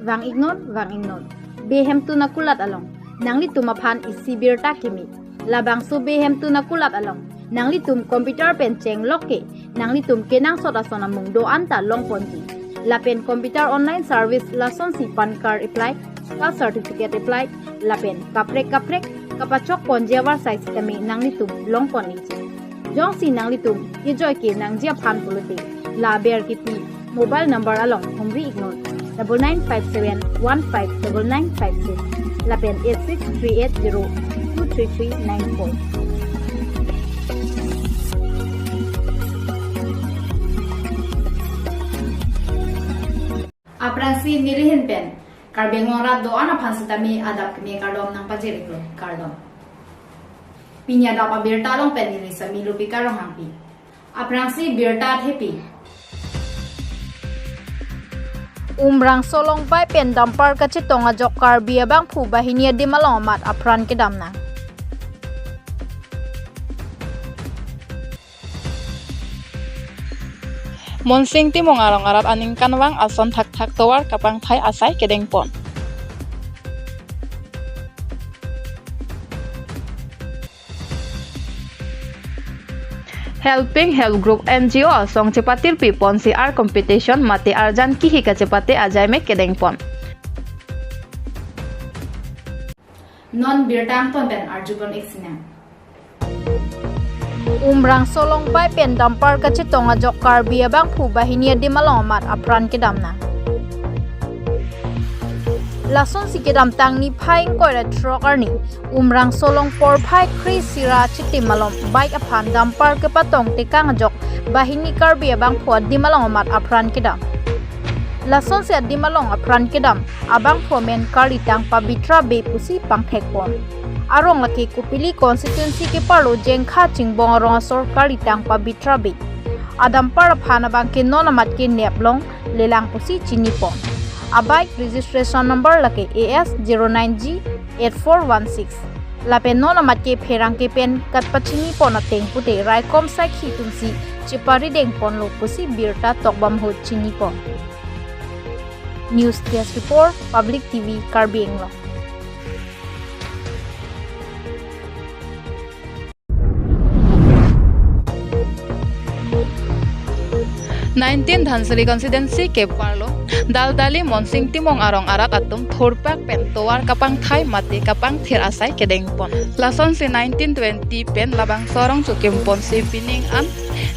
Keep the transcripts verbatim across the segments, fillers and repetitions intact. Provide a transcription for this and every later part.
Vang-iknon, vang-iknon. Bey hemtun akulat along nanglitum aphan isi birta kimi. Labangso bey hemtun akulat along nanglitum computer pen chenglok ke nanglitum kenangsot ason amung do-an ta longponji. Lapen computer online service lasonsi PAN card apply, caste certificate apply, lapen kaprek kaprek kapachokponji avarsai sitame nanglitum longpon-ikji. Jongsi nanglitum kejoi ke nangji aphan pulote, la aber kipi mobile number along humri-iknon, double nine five seven one five double nine five six lapen eight six three eight zero two three three nine four. Aphrangsi neli ahin pen Karbi Anglong arat do-an aphan sitame adap kimi kardom nangpajir-iklo, kardom. Pini adap abirta along pen neli Sami Lupika Ronghangpi. Aphrangsi birta thepi. Umrangso along bike pen dumper kachetong ajok Karbi abangphu banghini adim along amat apran kedam nang. Monsing Timung arong arat aningkanvang ason thakthak tovar kapangthai asai kedengpon. Helping Help Group N G O asong chepatirpi ponsi ar competition mate arjan kihi kachepate ajaimek kedengpon. Non birta angton pen arjupon-ik sinang. Umrangso along bike pen dumper kachetong ajok Karbi abangphu banghini adim along amat apran kedam nang. Lasonsi kedamtang niphai ingkoi ra throk arni Umrangso along porphai kre-isi ra chitim malom bike aphan dumper kepatong tekang ajok banghini Karbi abangphu adim along amat apran kedam. Lasonsi adim along apran kedam abangphu amen Karlitang Pabitra Bey pusi pangthekpon. Arong lake Kopili constituency keparlo Jengkha Chingbong arong asor Karlitang Pabitra Bey. Adumper aphan abangke non amat ke neplong lelang pusi chinipon. Abike registration number lake A S zero nine G eight four one six. Lapen non amat ke pherangke pen katpachinipon ateng pute raikom sakhi atumsi cheparidengponlo pusi birta tokbom ahut chinipon. News Desk Report, Public T V, Karbi Anglong. Nineteen Dhansiri constituency keparlo Daldali Monsing Timung arong arat atum thurpak pen tovar kapangthai mate kapangthir asai kedengpon. Lasonsi nineteen twenty pen labangso arong chokimponsi pining an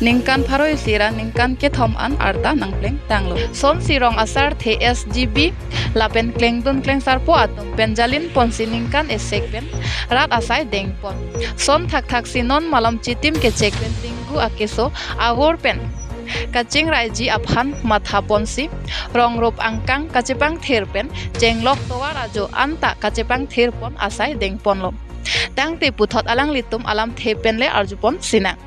ningkan pharo isi ra ningkan kethom an arta nangplengtanglo. Sonsi rong asarthe S G B lapen klengdun klengsarpo atum pen jalinponsi ningkan esek pen rat asai dengpon. Son thakthaksi non malom chitim kechek pen denggu akeso ahur pen kachingraiji aphan mathaponsi rong rup angkang kachepangthir pen chenglok tovar ajo anta kachepangthirpon asai dengponlo. Tangte puthot alanglitum alamthe pen le arjupon sinang.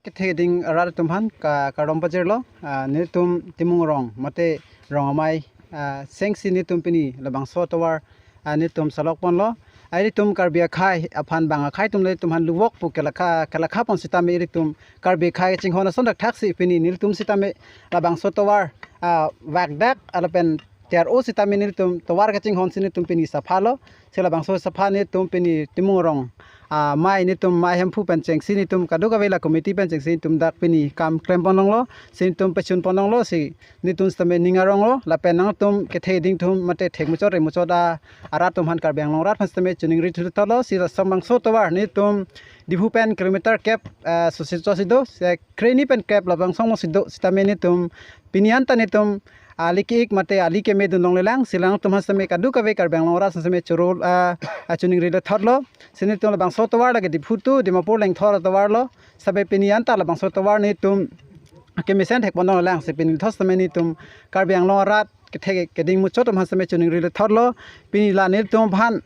Kethe keding arat atum aphan ka kardom pajirlo, ah, nelitum Timung arong mate rong amei, ah, sengsi nelitum pini labangso tovar, ah, nelitum salokponlo. Ah, ilitum Karbi akhei aphan bang akhei atum le ilitum aphan luvok pu kelakha, kelakha pon sitame ilitum Karbi akhei kachinghon ason thakthaksi pini nelitum sitame labangso tovar, ah, vakdak lapen tiar-o sitame nelitum tovar kachinghonsi nelitum pini saphalo. Si labangso sapha nelitum pini Timung arong, ah, amei nelitum amei Hemphu pen chengsi nelitum kadokave la committee pen chengsi nelitum dak pini kam klemponlonglo, si nelitum pachunponlonglo, si nelitum sitame ning aronglo, lapen nangtum kethe keding atum mate thek muchot re muchot a arat atum aphan Karbi Anglong arat aphan sitame choningri thuthotlo, si labangso tovar nelitum Diphu pen kilometer kep, ah, sosi chosi do, si kre-hini pen kep labangso mo si do, sitame nelitum pini anta nelitum ali ke-ik mate ali keme dunlonglelang, si nangtum aphan sitame kadokave Karbi Anglong arat sitame choro, ah, ah, choningri lethotlo, si nelitum labangso tovar lake Diphu to Dimapur lengthor tovarlo, sitame pini anta labangso tovar nelitum kemesen thekponlonglelang, si pini thos sitame nelitum Karbi Anglong arat kethe keding muchot atum aphan sitame choningri lethotlo, pini la nelitum aphan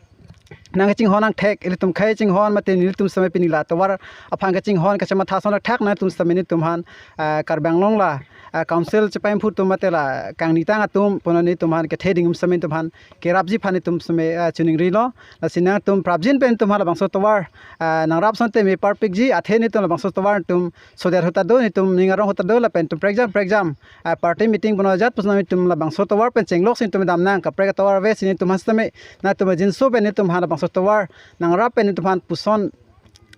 nangkachinghon nangthek, ilitum akhei kachinghon mate nelitum sitame pini la tovar aphan kachinghon kachematha ason thakthak nangtum sitame nelitum aphan, ah, Karbi Anglong la, ah, council chepaimphur atum mate la kangnitang atum punon netum aphan kethe dingdam sitame netum aphan kerapji aphan netum sitame, ah, choningrilo. Lasi nangtum prapjin pen netum aphan labangso tovar, ah, nangrap asonte me parpikji, athe netum labangso tovar netum sodet ahut ta do, netum ning arong ahut ta do, lapen netum prekjam prekjam, ah, party meeting punon ajat pusitame netum labangso tovar pen chenglok si netum damnang, kaprek atovar ave si netum aphan sitame, nangtum ajinso pen netum aphan labangso tovar nangrap pen netum aphan puson,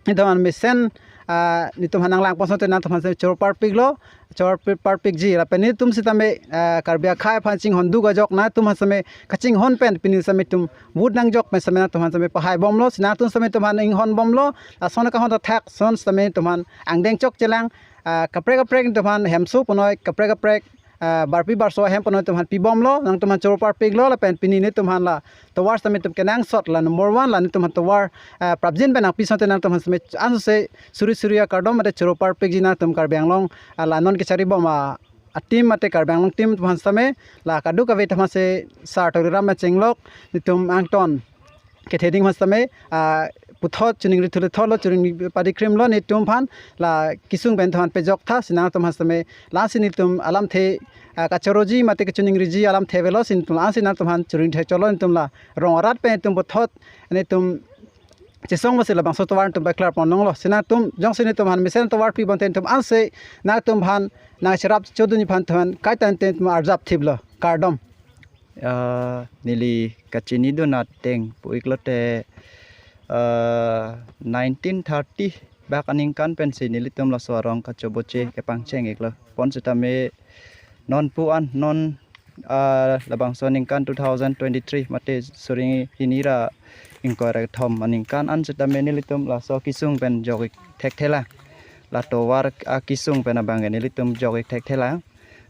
netum aphan mesen, ah, netum aphan nanglangpon asonte nangtum aphan sitame choro parpiklo, choro pi-, parpikji, lapen netum sitame, ah, Karbi akhei aphan chinghonduk ajok nangtum aphan sitame kachinghon pen pini sitame netum vote nangjok pen sitame nangtum aphan sitame pahaibomlo, si nangtum sitame netum aphan inghonbomlo, lason kahon ta thak, lason sitame netum aphan angdeng chokchelang, ah, kaprek kaprek netum aphan hemso punoi, kaprek kaprek, ah, barpi barso ahem punon netum aphan pibomlo, nangtum aphan choro parpiklo, lapen pini netum aphan la tovar sitame netum kenangsot la number one, la netum aphan tovar, ah, prapjin pen nangpi asonte nangtum aphan sitame ansose suri suri akardom mate choro parpikji, nangtum Karbi Anglong, ah, la non kecharibom, ah, a-team mate Karbi Anglong team atum aphan sitame, la kadokave atum aphan si sar Tuliram Ronghang chenglok, netum angton kethe ding aphan sitame, ah, puthot choningri thule thotlo, choningri padikrimlo netum aphan, la kesung pen netum aphan pejok tha, si nangtum aphan sitame, lasi netum alamthe, ah, kachoroji mate kachoningriji alamthe avelo, si netum lasi nangtum aphan choning thekcholo, netum la rong arat pen netum puthot netum chesong masi labangso tovar netum paklarpon longlo, si nangtum jongsi netum aphan mesen tovar pibom te netum ansi nangtum aphan nangcherap chodunji aphan netum aphan kaita netum arjap thiplo, kardom. Ah, neli kachinidun ateng pu-iklo te, ah, nineteen thirty bak aningkan pensi nelitum laso arong kachoboche kepangcheng-iklo. Pon sitame non pu-an non, ah, labangso aningkan two thousand twenty-three mate suri hini ra ingkoi ra kethom aningkan an sitame nelitum laso kesung pen jok-ik thekthelang. La tovar akesung pen abang ke nelitum jok-ik thekthelang.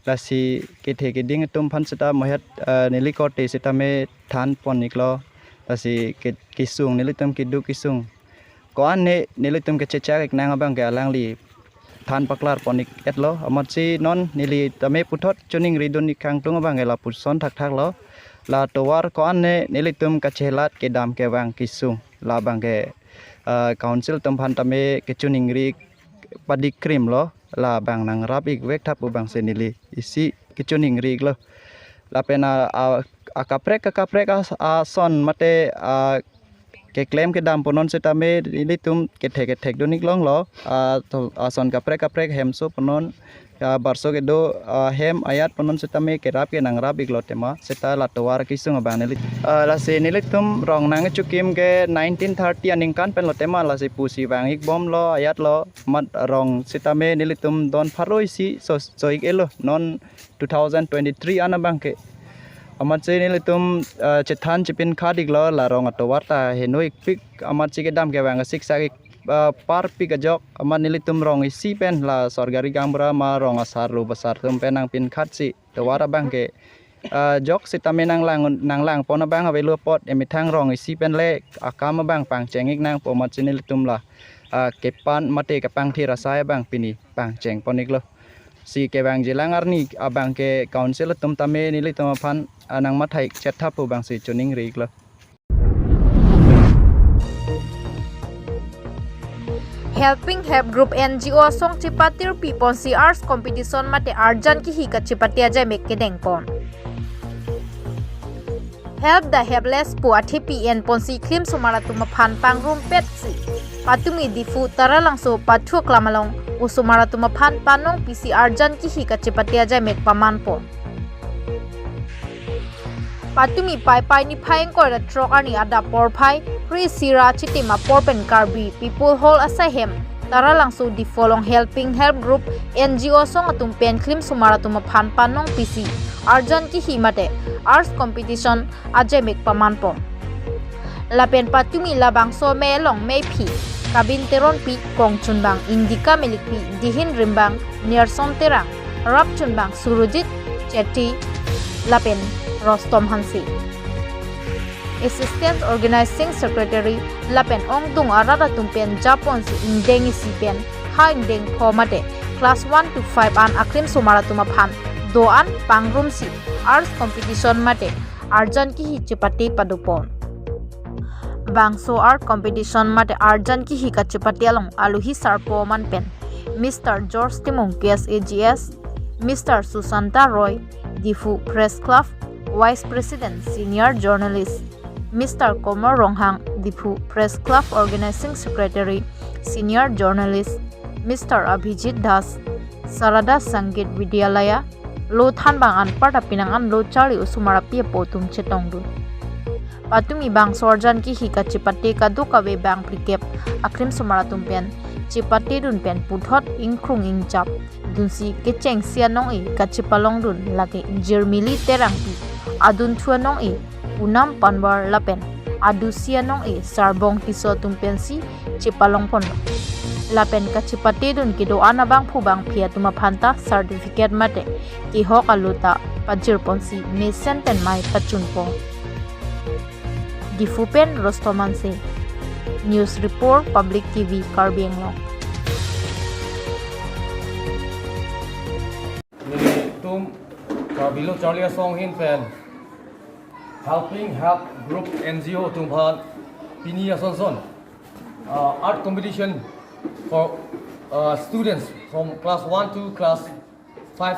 Lasi kethe keding atum aphan sita mohet, eh, neli korte sitame thanpon-iklo. Lasi ke-, kesung nelitum keduk kesung. Ko-an ne nelitum kechechak-ik nang abang ke alangli than paklarpon-ik etlo. Amatsi non neli tame puthot choningridun-ik kangtung abang ke lapuson thakthaklo. La tovar ko-an ne nelitum kachelat kedam kevang kesung. Labang ke, eh, council atum aphan tame kechoningri padikrimlo, labang nangrap-ik vek tha pu abangsi neli isi kechoningri-iklo. Lapen a, a, akaprek akaprek as-, ason mate a keklem kedam punon sitame nelitum kethe kethek dun-ik longlo, a, to, ason kaprek kaprek hemso punon, a, barso kedo, a, hem ayat punon sitame kerap ke nangrap-iklo tema, sita la tovar kesung abang neli. A, lasi nelitum rong nangchukim ke nineteen thirty aningkan penlo tema, lasi pusi vang-ikbomlo ayatlo, mat rong sitame nelitum don pharo isi so, so-ik etlo, non two thousand twenty-three an abang ke. Amatsi nelitum, eh, chethan chepin khat-iklo, la rong atovar ta heno-ikpik, amatsi kedam kevang siksak-ik, eh, parpik ajok, amat nelitum rong isi pen la sorkari gaonbura ma rong asar lo basar atum pen nangpin khat si tovar abang ke, eh, jok sitame nanglang, nanglangpon abang avelo apot, emethang rong isi pen le akam abang pangcheng-ik nangpo amatsi nelitum la, eh, kepan mate kapangthir asai abang pini pangchengpon-iklo. Si kevangjilang arni abang ke council atum tame nelitum aphan, ah, nangmathai-ik chet tha pu abangsi choningri-iklo. Helping Help Group N G O asong chepatirpi ponsi arts competition mate arjan kihi kachepate ajaimek kedengpon. Help the Helpless pu athepi enponsi klimsomar atum aphan pangrumpetsi patumi Diphu Taralangso pathu aklam along osomar atum aphan panongpisi arjan kihi kachepate ajaimek pamanpon. Patumi Paipai niphai ingkoi ra throk arni adap porphai, kre-isi ra chitim apor pen Karbi People Hall asaihem Taralangso Diphu along Helping Help Group N G O asong atum pen klimsomar atum aphan panongpisi arjan kihi mate arts competition ajaimek pamanpon. Lapen patumi labangso amei along meiphi Kabin Teronpi, kongchunbang Indika Melikpi, dihin rimbang Nerson Terang, rapchunbang Surojit Chetty lapen Rostom Hanse. Assistant Organizing Secretary lapen ongdung arat atum pen japonsi ingdeng isi pen ha ingdeng pho mate class one to five an aklimsomar atum aphan do-an pangrumsi arts competition mate arjan kihi chepate padopon. Bangso art competition mate arjan kihi kachepate along aluhi sarpo aman pen Mister George Timung, K S A G S, Mister Susanta Roy, Diphu Press Club Vice President Senior Journalist, Mister Komor Ronghang, Diphu Press Club Organizing Secretary Senior Journalist, Mister Abhijit Das, Sarada Sangeet Vidyalaya, lo thanbang anparta penang an lo charli osomar api apo atum chetongdun. Patumi bangso arjan kehi kachepate kadokave bang phlikep akrimsomar atum pen chepatedun pen puthot ingkrung ingchap dunsi kechengsi anong-e kachepalongdun lake Jirmili Terangpi, adunthu anong-e Punam Panwar lapen adusi anong-e Sarbong Tisso atum pensi chepalongponlo. Lapen kachepatedun kedo-an abangphu bangphi atum aphanta certificate mate kehok alo ta pajirponsi mesen pen mei pachunpon. Diphu pen Rostom Hanse. News Report, Public T V, Karbi Anglong. Nelitum Karbi Lo Charli Asong ahin pen Helping Help Group N G O atum aphan pini asonson, uh, art competition for, uh, students from class one to class five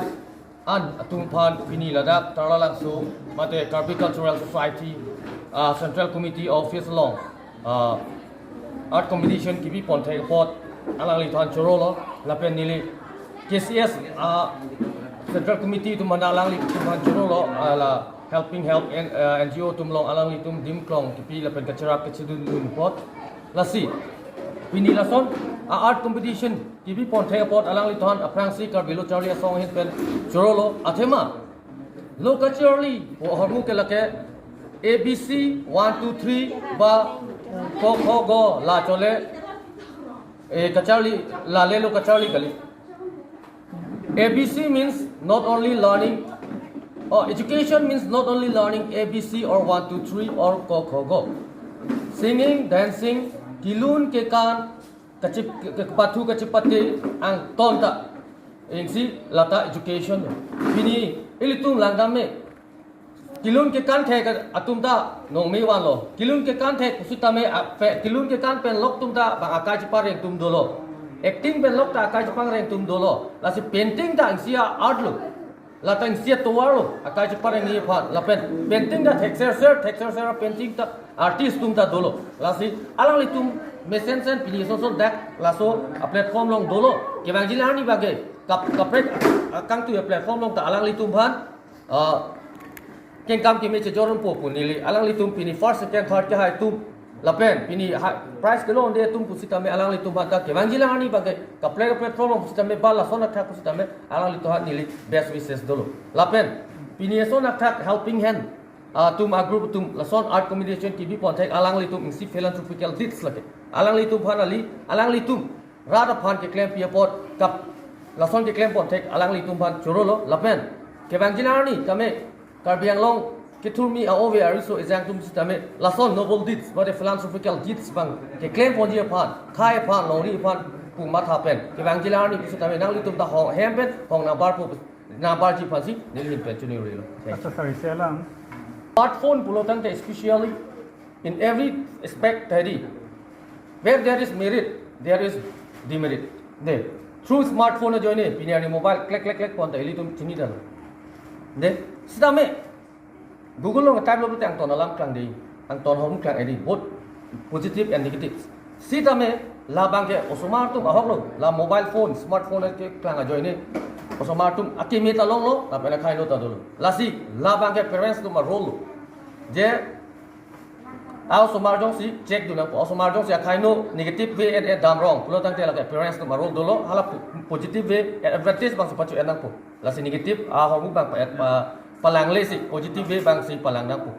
an atum aphan pini ladak Taralangso mate Karbi Cultural Society, uh, Central Committee Office along, uh, art competition kepipon thek apot alangliphan chorolo lapen neli K C S, uh, Central Committee atum aphan alangliphan chorolo, uh, la Helping Help and, uh, N G O atum along alanglitum dimklong kepi lapen kacherap kachedundun apot. Lasi pini lason a-art competition kepipon thek apot alangliphan aphrangsi Karbi Lo Charli Asong ahin pen chorolo, athema lo kacharli ahormu ke lake A B C one two three ba ko kho go la chole, e kacharli, lale lo kacharli kali. A B C means not only learning, or education means not only learning A B C or one two three or ko kho go. Singing, dancing, kelun kekan, kachip, ke-, kepathu kachepate angton ta ingsi lata education. Pini ilitum langdam me. Kelun kekan thek atum ta nong me vanlo. Kelun kekan thek pusitame a-, pe-, kelun kekan pen lok atum ta bang akai chepareng atum dolo. Acting pen lok ta akai chepareng atum dolo. Lasi painting ta ingsi a-art lo. Lata ingsi atovar lo. Akai chepareng ni aphan. Lapen painting ta thekserser, thekserser painting ta artist atum ta dolo. Lasi alanglitum mesensen pini asonson dak laso a-platform along dolo. Kevangji arni abangke kap-, kaprek, ah, kangtui a-platform along ta alanglitum aphan, ah, kengkam keme chejorunpo pu neli alanglitum pini first, second, third kehai atum lapen pini ha-, prize kelongde atum pusitame alanglitum aphan ta kevangji arni abangke kaprek a-platform along pusitame ba lason athak pusitame alanglitum aphan neli best wishes dolo. Lapen pini ason athak Helping Hand, ah, atum a-group atum lason art competition kepipon thek alanglitum ingsi philanthropical deeds lake. Alanglitum aphan kali, alanglitum rat aphan keklempi apot kap lason keklempon thek alanglitum aphan chorolo lapen kevangji arni tame Karbi Anglong kethurmi a-ove ariso ejang atum sitame lason noble deeds mate philanthropical deeds abang keklemponji aphan, khai aphan, longri aphan pu matha pen kevangji arni pusitame nanglitum ta hong hem pen hong nangbarpo, nangbarji aphansi neli ahin pen choningri lo. Thank you. Accha, sir, isi alam. Smartphone pulo tangte especially in every aspect tadi. Where there is merit, there is demerit. De, through smartphone ajoine, pini arni mobile klek klek klek pon ta ilitum chinidun. De, sitame Google along type lo pute angton alam klang de, angton ahormu klang de, both positive and negative. Sitame labangke osomar atum ahok lo, la mobile phone, smartphone keklang ajoine osomar atum akeme ta longlo, lapen akhai no ta dolo. Lasi labangke parents atum a-role lo. Je a-osomar jongsi check dun nangpo, osomar jongsi akhai no negative way en, en damrong pulo tangte lake parents atum a-role dolo, hala po-, positive way advantage abangsi pacho-en nangpo. Lasi negative ahormu abang pa-, pa-, palangle si positive way abangsi palang nangpo.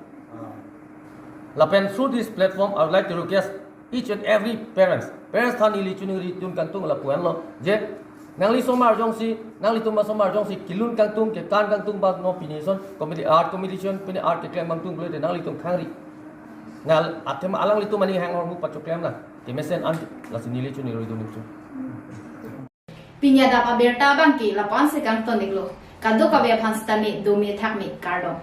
Lapen through this platform, I would like to request each and every parents. Parents aphan neli choningridun kangtung lapu-an lo. Je, nangli osomar jongsi, nanglitum asomar jongsi kelun kangtung, kekan kangtung ba non pini ason competi-, art competition, pini art keklem kangtung pulote nanglitum khangri. Ngal athema alanglitum aning hang ahormu pachoklem nang. Kemesen an, lasi neli choningridun ningchun. Pini adap abirta abangke lapu-an si kangton-iklo. Kadokave aphan sitame dome thakme, kardom.